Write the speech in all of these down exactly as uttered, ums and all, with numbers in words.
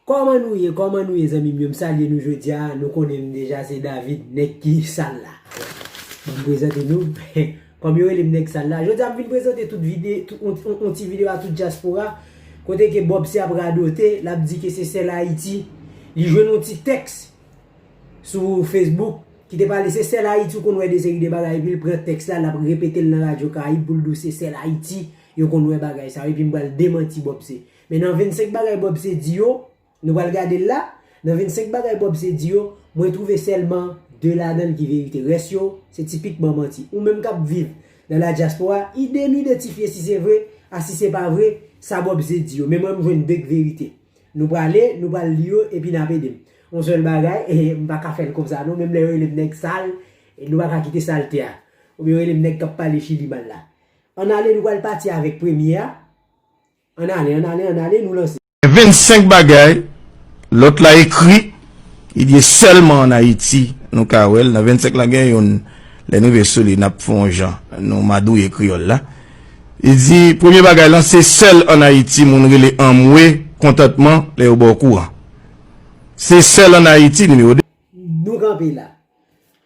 Kòman nou ye? Kòman nou ye, zanmi m yo? M salye nou jodi a. Nou konnen m deja, se David, nèg ki sal la. Bon, m prezante nou. Kòm yo rele m nèg sal la. Jodi a, m vin prezante tout vide, tout, on, on, on ti videyo a tout dyaspora. Kote ke Bob C ap radote, l ap di ke se sèl Ayiti. Li jwenn yon ti tèks sou Facebook ki te pale se sèl Ayiti ou konn wè de seri de bagay, epi l pran tèks la, l ap repete l nan Radyo Karayib pou l di w se sèl Ayiti yo konn wè bagay sa yo, epi m pral demanti Bob C. Men nan vennsenk bagay Bob C di yo, nou pral gade l la, nan vennsenk bagay Bob C di yo, mwen twouve sèlman de ladan l ki verite. Rès yo, se tipikman manti. Ou menm k ap viv nan la dyaspora, ide m idantifye si se vre, a si se pa vre, sa Bob C di yo. Men mwen, m jwenn de k verite. Nou prale, nou pral li yo, epi n ap ede m. Yon sèl bagay, e m pa ka fè l konsa non, menm lè yo rele m nèg sal, e nou pa ka kite salte a. Oubyen yo rele m nèg k ap pale Chili mal la. Ann ale, nou pral pati avèk premye a. Ann ale, ann ale, ann ale, nou lanse. Vennsenk bagay, lòt la ekri, li di sèlman ann Ayiti nou ka wè l. Nan vennsenk la gen youn, lè n rive sou li, n ap fè yon jan, nou madouye kreyòl la. Li di, premye bagay lan, se sèl ann Ayiti moun rele anmwe, kontantman, lè yo ba w kouran. Se sèl ann Ayiti, nimewo de. Nou kanpe la.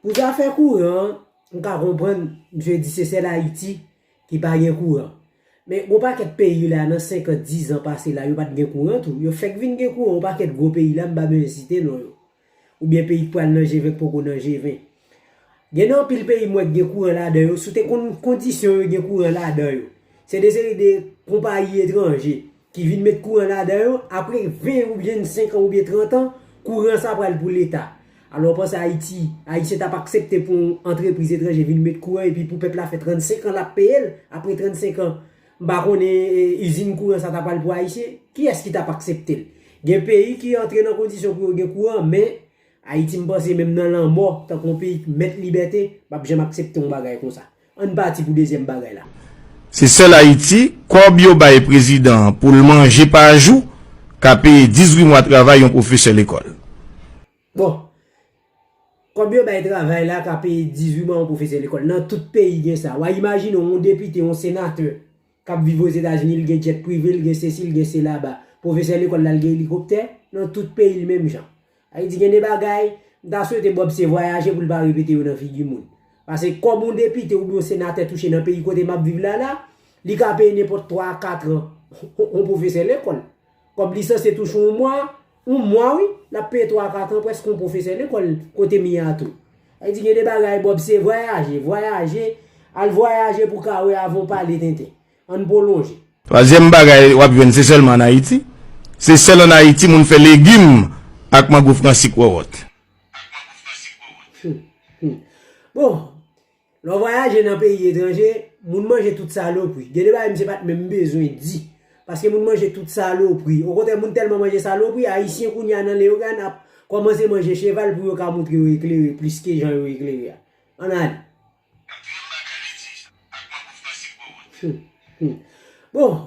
Pou zafè kouran an, m ka konprann, misye di se sèl Ayiti ki pa gen kouran. Men, gon pakèt peyi la, nan senkant, diz an pase la, yo pa t gen kouran tou. Yo fèk vin gen kouran, yon pakèt gwo peyi la, m pa bezwen site non yo. Oubyen peyi k pral nan G ven k poko nan G ven. Gen nan anpil peyi m wè k gen kouran ladan yo, si w te konn kondisyon yo gen kouran ladan yo. Se de seri de konpayi etranje ki vin met kouran ladan yo, apre ven oubyen vennsenk an oubyen trant an, kouran sa pral pou leta. Alò w panse Ayiti, Ayisyen t ap aksepte pou yon antrepriz etranje vin met kouran epi pou pèp la fè trannsenk an l ap peye l, apre trannsenk an, m pa konnen e, izin kouran sa ta pral pou Ayisyen, kiyès ki t ap aksepte l? Gen peyi ki antre nan kondisyon pou yo gen kouran, men Ayiti m panse menm nan lanmò, tankou yon peyi k mèt libète, p ap janm aksepte yon bagay konsa. Ann pati pou dezyèm bagay la. Se sèl Ayiti, kòb yo bay prezidan an pou l manje pa jou, ka peye dizuit mwa travay yon pwofesè lekòl. Bon, kòb yo bay travay la ka peye dizuit mwa yon pwofesè lekòl. Nan tout peyi gen sa. W a imajine w, yon depite, yon senatè k ap viv Ozetazini, l gen djèt prive, l gen sesi, l gen sela, ba pwofesè lekòl la, l gen elikoptè. Nan tout peyi l menm jan. Sa vle di gen de bagay, m ta swete Bob se vwayaje pou l pa repete yo nan figi moun. Paske kòb yon depite oubyen yon senatè touche nan peyi kote m ap viv la la, li ka peye nenpòt twa a kat an yon pwofesè lekòl. Kòb li sanse touche yon mwa, yon mwa wi, l ap peye twa a kat an prèske yon pwofesè lekòl kote m ye a tou. Sa vle di gen de bagay Bob se vwayaje, vwayaje, al vwayaje pou w ka wè avan w pale tenten. Ann pwolonje. Twazyèm bagay w ap jwenn se sèlman ann Ayiti. Se sèl ann Ayiti moun fè legim ak mango fransik wòwòt. Bon, lè w vwayaje nan peyi etranje, moun manje tout salopri. Gen de bagay misye pa t menm bezwen di. Paske moun manje tout salopri. Okontrè, moun tèlman manje salopri, Ayisyen kounye a nan Leyogàn ap kòmanse manje cheval pou yo ka montre yo eklere plis ke jan yo eklere a. Ann ale. Bon,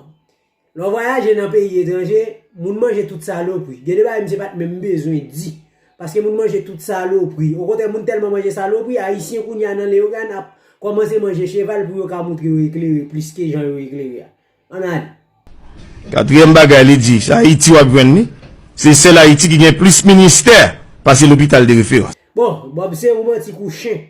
lè w vwayaje nan peyi etranje, moun manje tout salopri. Gen de bagay misye pa t menm bezwen di. Paske moun manje tout salopri. Okontrè, moun tèlman manje salopri, Ayisyen kounye a nan Leyogàn ap kòmanse manje cheval pou yo ka montre yo eklere plis ke jan yo eklere a. Ann ale. Katriyèm bagay li di, se Ayiti w ap jwenn li. Se sèl Ayiti ki gen plis ministè pase lopital de referans. Bon, Bob se yon manti kou chen.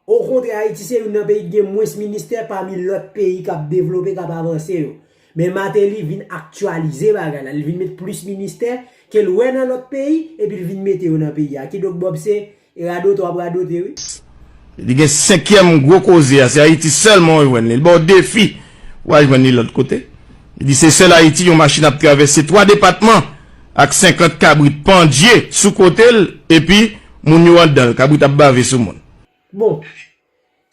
Okontrè, Ayiti se youn nan peyi ki gen mwens ministè pami lòt peyi k ap devlope, k ap avanse yo. Men Martelly vin aktyalize bagay la, li vin met plis ministè ke l wè nan lòt peyi, epi l vin mete yo nan peyi a. Kidonk Bob se radote w ap radote wi. Li gen senkyèm gwo koze a, se Ayiti sèlman w jwenn li. Li ba w defi pou w al jwenn li lòt kote. Li di se sèl Ayiti yon machin ap travèse twa depatman ak senkant kabrit pandye sou kote l, epi moun yo anndan l, kabrit ap bave sou moun. Bon,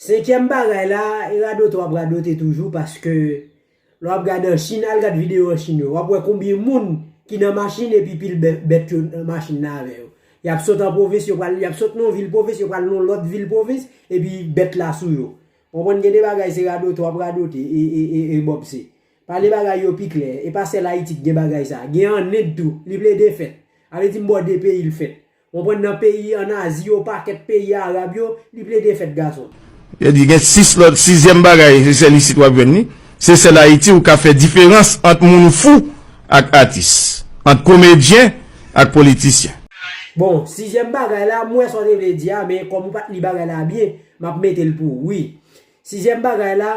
senkyèm bagay la, e radote w ap radote toujou paske lè w ap gade an Chin, al gad videyo an Chin yo, w ap wè konbyen moun ki nan machin epi pil bè- bèt yo nan machin nan avè yo. Y ap sot an pwovens, yo pral, y ap sot nan yon vil pwovens, yo pral nan yon lòt vil pwovens, epi bèt la sou yo. Konprann gen de bagay se radote w ap radote e, e, e, e Bob se. Pale bagay yo pi klè, e pa sèl Ayiti k gen bagay sa. Gen an End tou, li plede fèt. Sa vle di m ba w de peyi l fèt. Konprann nan peyi ann Azi yo, pakèt peyi Arab yo, li plede fèt gason. Yo di gen sis lòt, sizyèm bagay, se sèl isit w ap jwenn li. Se sèl Ayiti ou ka fè diferans ant moun fou ak atis. Ant komedyen ak politisyen. Bon, sizyèm bagay la, m wè sa w te vle di a, men kòm ou pa t li bagay la byen, m ap mete l pou ou, wi. Sizyèm bagay la,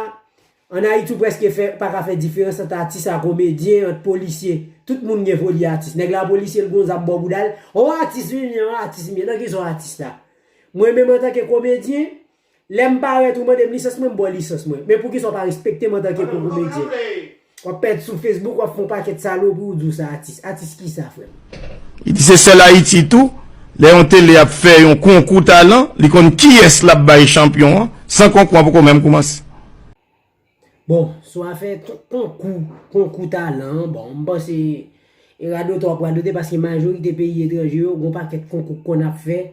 ann Ayiti, ou prèske fè, pa ka fè diferans ant atis ak komedyen, ant polisye. Tout moun gen foli atis. Nèg la polisye, l gon zam bò bouda l. O atis, wi, men, o atis, men. Nan ki sa w atis la? Mwen menm, antanke komedyen, lè m parèt, ou mande m lisans mwen, m ba w lisans mwen. Men poukisa w pa respekte m antanke komedyen? W ap pèt sou Facebook, w ap fè yon pakèt salopri, ou di w se atis. Atis kisa, frè m? Li di se sèl Ayiti tou, lè yon tele ap fè yon konkou talan, li konn kiyès l ap bay chanpyon an, san konkou an poko menm koumanse. Bon, sou afè konkou, konkou talan an, bon, m panse e radote w ap radote paske majorite peyi etranje yo, gon pakèt konkou k konn ap fè,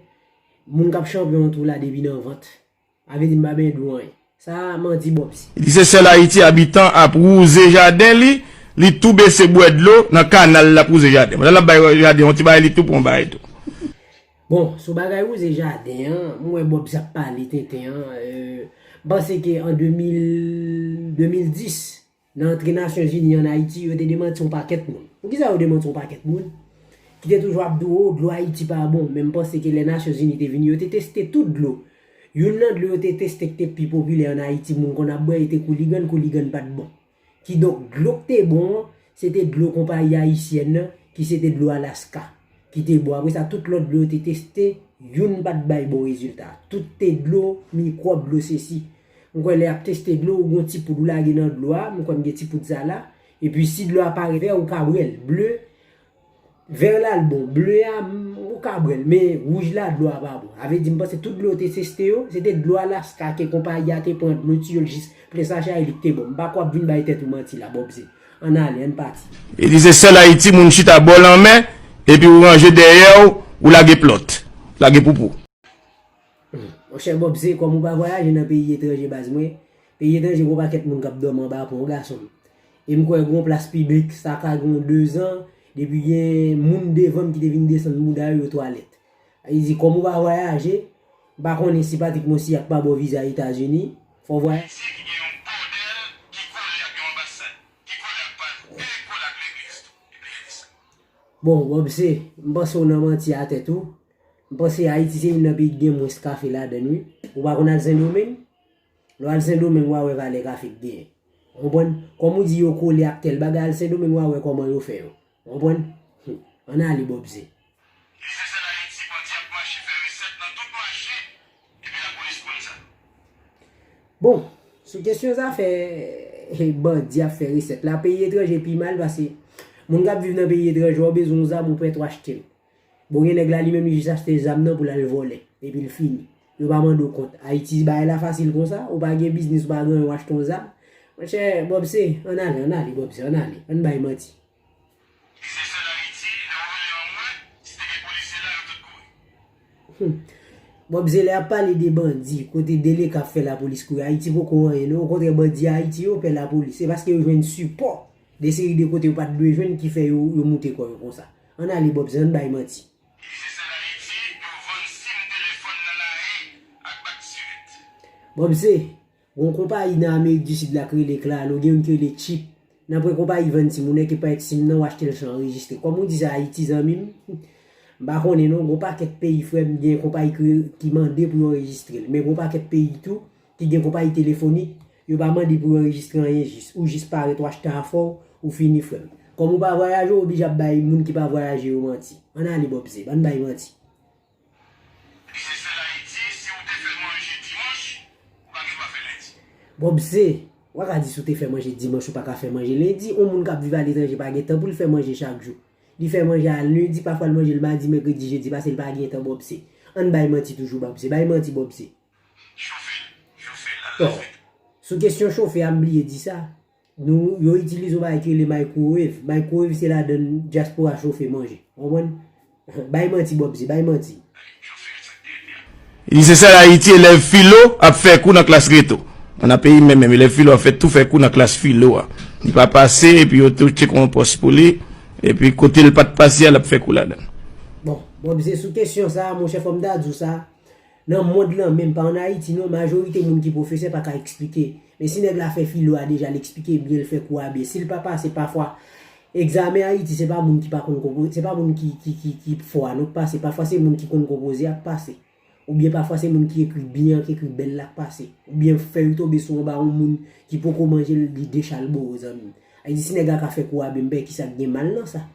moun k ap chanpyon an tou la depi nan vant. A vle di m pa byen di w anyen. Sa manti Bobsy. Li di se sèl Ayiti abitan ap wouze jaden li, li tou bese bwè dlo nan kanal l ap wouze jaden. Pandan l ap bay jaden yon ti bagay, li tou pran yon bagay tou. Bon, sou bagay wouze jaden an, m wè Bobsy ap pale tenten an. Euh, m panse ke an de mil, de mil dis, nan antre Nasyonzini ann Ayiti, yo te demanti yon pakèt moun. Poukisa yo demanti yon pakèt moun? Ki te toujou ap di w, o, dlo Ayiti pa bon. Men m panse ke lè Nasyonzini te vini, yo te teste tout dlo. Youn nan dlo yo te teste ki te pi popilè ann Ayiti, moun konn ap bwè, e te Kouligann, Kouligann pa t bon. Kidonk, dlo k te bon an, se te dlo konpayi ayisyèn nan, ki se te dlo Alaska, ki te bon. Apre sa, tout lòt dlo yo te teste, youn pa t bay bon rezilta. Tout te dlo, mikwòb, dlo sesi. M kwè lè y ap teste dlo, ou gon ti poud ou lage nan dlo a, m kwè m gen ti poud sa la. Epi si dlo a parèt vè, ou ka bwè l. Ble, vè la l bon. Ble a, m, ou ka bwè l. Men wouj la, dlo a pa bon. A vle di, m panse tout dlo yo te teste yo, se te dlo Alaska ke konpayi a te pran, dlo tiyo l jis plen sachè a, e li k te bon. M pa kwè w ap vin bay tèt ou manti la, Bobsy. Ann ale, ann pati. Li di se sèl Ayiti moun chita bò lanmè, epi ou ranje dèyè w, ou lage plòt. Lage poupou. Monchè Bobsy, kòm ou pa vwayaje nan peyi etranje baz mwen, peyi etranje gon pakèt moun k ap dòmi anba pon, gason m. E m kwè gon plas piblik, sa ka gon dezan, depi gen moun devan m ki te vin desann mouda yo, yo twalèt. Li di, kòm ou pa vwayaje, m pa konnen si Patrick Monseillac pa ba w viza Etazini, fò w vwayaje. Ayisyen ki gen yon bòdèl ki kole ak yon anbasad, ki kole ak palè, e kole ak legliz tou. Epi legliz. Bon, Bobsy, m panse w nan manti a tèt ou. M panse Ayiti se youn nan peyi ki gen mwens kafe ladan l, wi. Ou pa konn al Sendomeng? Lè w al Sendomeng, w a wè valè kafe k genyen. Ou konprann? Kòm ou di yo kole ak tèl bagay, al Sendomeng, w a wè kòman yo fè yo. Ou konprann? Hum, ann ale, Bobsy. Li se sèl Ayiti bandi ap mache fè resèt nan tout mache, epi lapolis konn sa. Bon, sou kesyon zafè bandi ap fè resèt la, peyi etranje pi mal, paske moun k ap viv nan peyi etranje, w bezwen yon zam, ou prèt w achte l. Bon, gen nèg la, li menm, li jis achte zam nan pou l al vòlè, epi l fini. Yo pa mande w kont. Ayiti, bagay la fasil konsa, ou pa gen biznis, ou pa gen anyen, w achte yon zam. Monchè, Bobsy, ann ale, ann ale, Bobsy, ann ale, ann bay manti. Li se sèl Ayiti, lè w rele anmwe, si te gen polisye la, yo tout kouri. Hum. Bobsy, lè y ap pale de bandi, kote deleka ap fè lapolis kouri, Ayiti poko anyen non. Okontrè, bandi Ayiti yo pè lapolis. Se paske yo jwenn sipò de seri de kote yo pa t dwe jwenn ki fè yo, yo moute kò yo konsa. Ann ale, Bobsy, ann bay manti. Li se sèl Ayiti, yo vann sim telefòn nan lari ak bat siret. Bobsy, gon konpayi nan Amerik di Sid la k rele Claro, gen youn ki rele Chip. Nan pwen konpayi vann sim, ou nèke pa èk sim nan, w achte l san anrejistre. Kòm ou di sa Ayiti, zanmi m, m pa konnen non, gon pakèt peyi, frè m, gen konpayi ki, ki mande pou yo anrejistre l. Men gon pakèt peyi tou, ki gen konpayi telefonik, yo pa mande pou yo anrejistre anyen jis. Ou jis parèt, w achte afè w, ou fini, frè m. Kòm ou pa vwayaje, w oblije ap bay moun ki pa vwayaje yo manti. Ann ale, Bobsy, ann bay manti. Li se sèl Ayiti, si w te fè manje dimanch, ou pa gen dwa fè lendi. Bobsy, w pa ka di si w te fè manje dimanch, ou pa ka fè manje lendi. Yon moun k ap viv aletranje pa gen tan pou l fè manje chak jou. Li fè manje a lendi, pafwa l manje l madi, mèkredi, jedi, paske l pa gen tan, Bobsy. Ann bay manti toujou, Bobsy. Bay manti, Bobsy. Chofe l, chofe l, al lave l. Sou kesyon chofe a, m bliye di sa. Nou, yo itilize yon bagay ki rele microwave. Microwave se ladan dyaspora chofe manje. Ou konprann? Bay manti, Bobsy, bay manti. Li se sèl Ayiti elèv filo ap fè kou nan klas reto. Nan peyi m menm, elèv filo ap fè tou fè kou nan klas filo a. Li pa pase, epi yo tou tcheke yon pòs pou li, epi kote l pa t pase a, l ap fè kou ladan l. Bon, Bobsy, sou kesyon sa a, monchè, fò m ta di w sa. Nan mond lan menm, pa ann Ayiti non, majorite moun ki pwofesè pa ka eksplike. Men si nèg la fè filo a deja, l eksplike byen, l fè kou a byen. Si l pa pase, pafwa, Egzamen Ayiti, se pa moun ki pa konn konpoze, se pa moun ki, ki, ki, ki fò a non k pase. Pafwa se moun ki konn konpoze a k pase. Oubyen pafwa se moun ki ekri byen an, ki ekri bèl la k pase. Oubyen fèy tonbe sou anba yon moun ki poko manje l, li dechal boro, zanmi m. Ayiti, si nèg la ka fè kou a byen, m pa wè kisa k gen mal nan sa.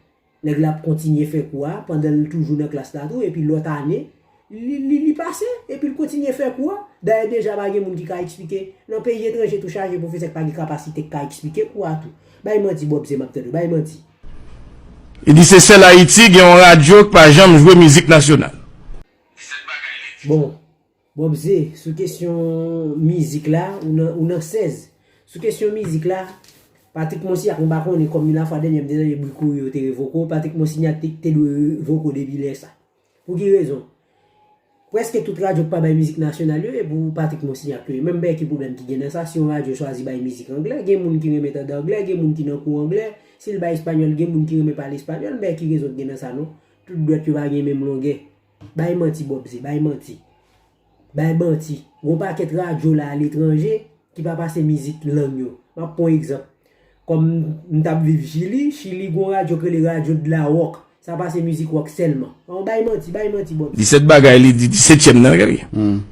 Nèg la ap kontinye fè kou a pandan l toujou nan klas la tou, epi lòt ane, li, li, li pase, epi l kontinye fè kou a. Dayè deja pa gen moun ki ka eksplike. Nan peyi etranje tou chaje pwofesè k pa gen kapasite k ka eksplike kou a tou. Bay manti, Bob, se m ap tande w, bay manti. Li di se sèl Ayiti gen yon radyo k pa janm jwe mizik nasyonal. Bon, Bob Zé, sou kesyon mizik la, ou nan, ou nan sèz. Sou kesyon mizik la, Patrick Monsignac, m pa konnen, kòm la fwa dènyè m te tande bri kouri yo te revoke w, Patrick Monsignac te, te dwe revoke w depi lè sa. Pou ki rezon? Prèske tout radyo k pa bay mizik nasyonal yo, e pou Patrick Monsignac yo ye. Men m pa wè ki pwoblèm ki gen nan sa, si yon radyo chwazi bay mizik anglè, gen moun ki renmen tande anglè, gen moun ki nan kou anglè, si l bay espanyòl, gen moun ki renmen pale espanyòl, m pa wè ki rezon ki gen nan sa non. Tout dwèt yo pa gen menm longè. Bay manti, Bob Zé, bay manti. Bay manti. Gon pakèt radyo la aletranje ki pa pase mizik lang yo. M ap pran yon egzanp. Kòm m t ap viv Chili, Chili gon radyo k rele Radio de la Rock. Sa pase mizik wòk sèlman. An, bay manti, bay manti, Bob. Disèt bagay li di, disetyèm nan, gade.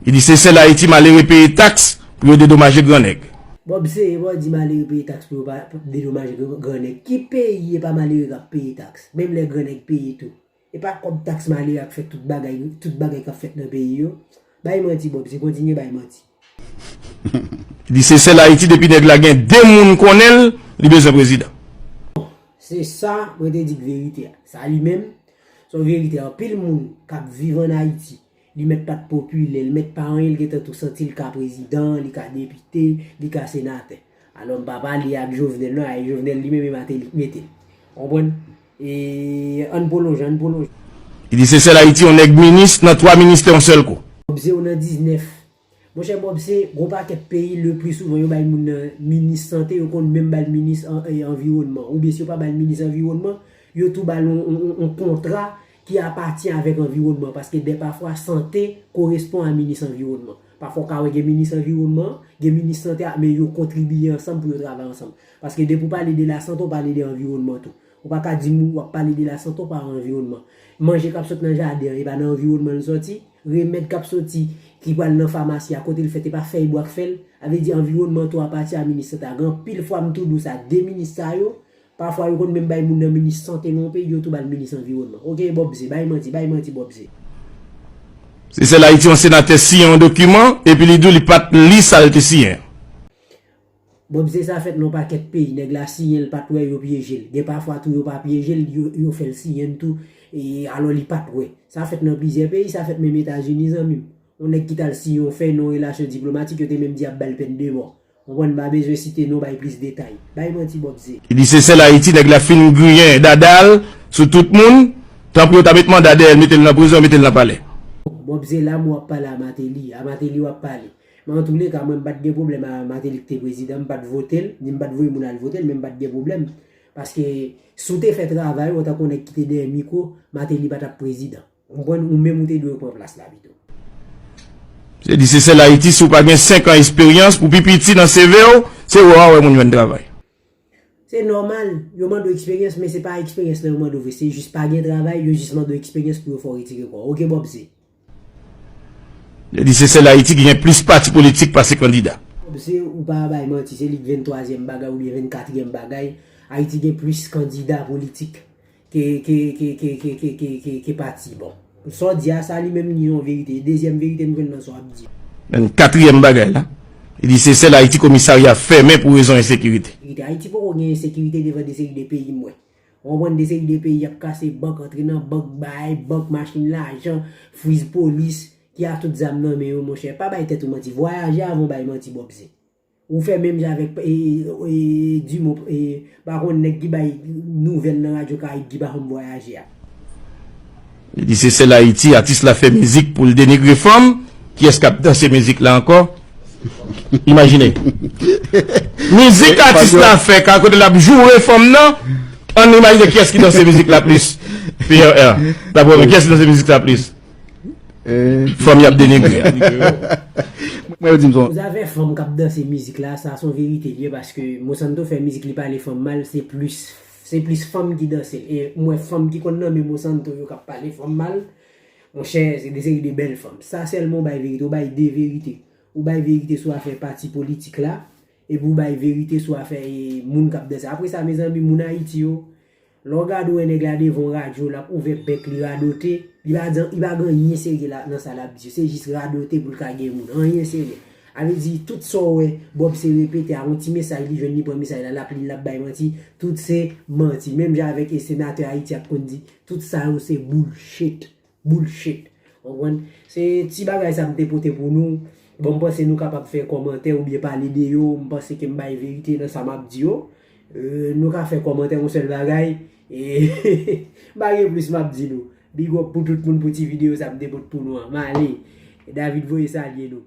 Li di se sèl Ayiti malere peye taks pou yo dedomaje gran nèg. Bob Zé, e pa w di malere peye taks pou yo pa dedomaje gran, gran nèg. Ki peyi e pa malere k ap peye taks? Menm lè gran nèg peye tou. E pa kòb taks malere a k fè tout bagay, tout bagay k ap fèt nan peyi yo. Bay manti, Bob, se kontinye bay manti. Li di se sèl Ayiti depi nèg la gen de moun konnen l, li bezwen prezidan. Se sa, mwen te di k verite a. Sa li menm, se yon verite. Anpil moun k ap viv ann Ayiti, li mèt pa t popilè, li mèt pa anyen, li gentan tou santi l ka prezidan, li ka depite, li ka senatè. Alò, m pa pale ak Jovenel non, ay Jovenel li menm e Martelly k mete l. Konprann? E ann pwolonje, ann pwolonje. Li di se sèl Ayiti yon nèg minis nan twa ministè yon sèl kou. Bob Zé, ou nan diznèf. Monchè, Bob Zé, gon pakèt peyi, le pli souvan, yo bay moun nan minis sante, yo konn menm ba l minis an, e, anviwònman. Oubyen si yo pa ba l minis anviwònman, yo tou ba l yon, yon, yon, yon kontra ki apati avèk anviwònman, paske dèpafwa sante korespon a minis anviwònman. Pafwa w ka wè gen minis anviwònman, gen minis sante a, men yo kontribiye ansanm pou yo travay ansanm. Paske depi w pale de lasante, w pale de anviwònman tou. Ou pa ka di m w ap pale de lasante, w pa anviwònman. Manje k ap sot nan jaden an, e pa nan anviwònman l sòti. Remèd k ap soti, ki pral nan famasi a, kote l fèt, e pa fèy bwa k fè l. Sa vle di anviwònman tou apati a minis sante a. Gen anpil fwa m tou di w sa, de minis sa yo, pafwa yo konn menm bay moun nan minis sante nan yon peyi, yo tou ba l minis anviwònman. Oke, Bob Zé, bay manti, bay manti, Bob Zé. Se sèl Ayiti yon senatè siyen yon dokiman, epi li di w li pa t li sa l te siyen an. Bob Zé, sa fèt nan yon pakèt peyi, nèg la siyen, l pa t wè, yo pyeje l. Gen pafwa tou yo pa pyeje l, yo, yo fè l siyen tou, e alò li pa t wè. Sa fèt nan plizyè peyi, sa fèt menm Etazini, zanmi m. Yon nèg ki t al siyen yon fèy nan yon relasyon diplomatik, yo te menm di y ap ba l pèn de mò. Konprann, m pa bezwen site non, bay plis detay. Bay manti, Bob Zé. Li di se sèl Ayiti, nèg la fin griyen dada l sou tout moun, tanpri yo ta met manda dèyè l, mete l nan prizon, mete l nan palè. Bob Zé, la m w ap pale a Martelly, a Martelly w ap pale. Men antouleka, mwen m pa t gen pwoblèm a Martelly ki te prezidan, m pa t vote l, ni m pa t voye moun al vote l, men m pa t gen pwoblèm. Paske si w te fè travay ou antanke yon nèg ki te dèyè mikwo, Martelly pa t ap prezidan. Ou konprann? Ou menm ou te dwe pran plas la pito. Se di se sèl Ayiti, si w pa gen senk an esperyans, pou pi piti nan C V w, se rè a wè moun jwenn travay. Se nòmal, yo mande w eksperyans, men se pa eksperyans lan yo mande w vre, se jis pa gen travay, yo jis mande w eksperyans pou yo fè w retire kò w. Oke, Bob Zé. Yo di se sèl Ayiti ki gen plis pati politik pase kandida. Bob Zé, ou pa bay manti, se li k venntwazyèm bagay oubyen vennkatriyèm bagay. Ayiti gen plis kandida politik ke, ke, ke pati. Bon, sa w di a, sa li menm li yon verite. Dezyèm verite m jwenn nan sa w ap di. Nan katriyèm bagay la, li di se sèl Ayiti komisarya fèmen pou rezon ensekirite. Ayiti poko gen ensekirite devan de seri de peyi m wè. Ou konprann, de seri de peyi ap kase bank, antre nan bank, bay bank, machin lajan, friz polis, ki a tout zam nan men yo, monchè. Pa bay tèt ou manti. Vwayaje avan w bay manti, Bob Zé. Ou fè menm jan avèk, e, e, e, Dumont, e, pa konn nèg ki bay nouvèl nan Radyo Karayib ki pa janm vwayaje a. Li di se sèl Ayiti, atis la fè mizik pou l denigre fanm. Kiyès k ap danse mizik la ankò? Imajine. Mizik atis la fè, ka kote l ap joure fanm nan, ann imajine kiyès ki danse mizik la plis. P R R. Dabò, men kiyès ki danse mizik la plis? Fanm y ap denigre a. Mwen yo di m son. Zafè fanm k ap danse mizik la, sa se yon verite li ye, paske Monsanto fè mizik li pale fanm mal, se plis, Se plis fanm ki danse l. E m wè fanm ki konn nan men Monsanto yo k ap pale fanm mal. Monchè, se de seri de bèl fanm. Sa sèlman w bay verite, w bay de verite. Ou bay verite sou afè pati politik la, epi w bay verite sou afè e, moun k ap danse. Apre sa, mezanmi, moun Ayiti yo, lè w gade w wè nèg la devan yon radyo, l ap ouvè bèk li radote, li pa di, li pa gen anyen serye la, nan sa l ap di. Se jis radote pou l ka gen moun. Anyen serye. A vle di, tout sa w wè Bob se repete a, yon ti mesaj li jwenn, li pran mesaj la, l ap li, l ap bay manti, tout se manti. Menm jan avèk e senatè Ayiti ap konn di, tout sa yo se bullshit. Bullshit. Ou konprann? Se ti bagay sa m te pote pou nou. Bon, m panse nou kapab fè kòmantè oubyen pale de yo. M panse ke m bay verite nan sa m ap di yo. Euh, nou ka fè kòmantè yon sèl bagay. E m pa gen plis m ap di nou. Big up pou tout moun pou ti videyo sa m te pote pou nou an. M ale. David voye salye nou.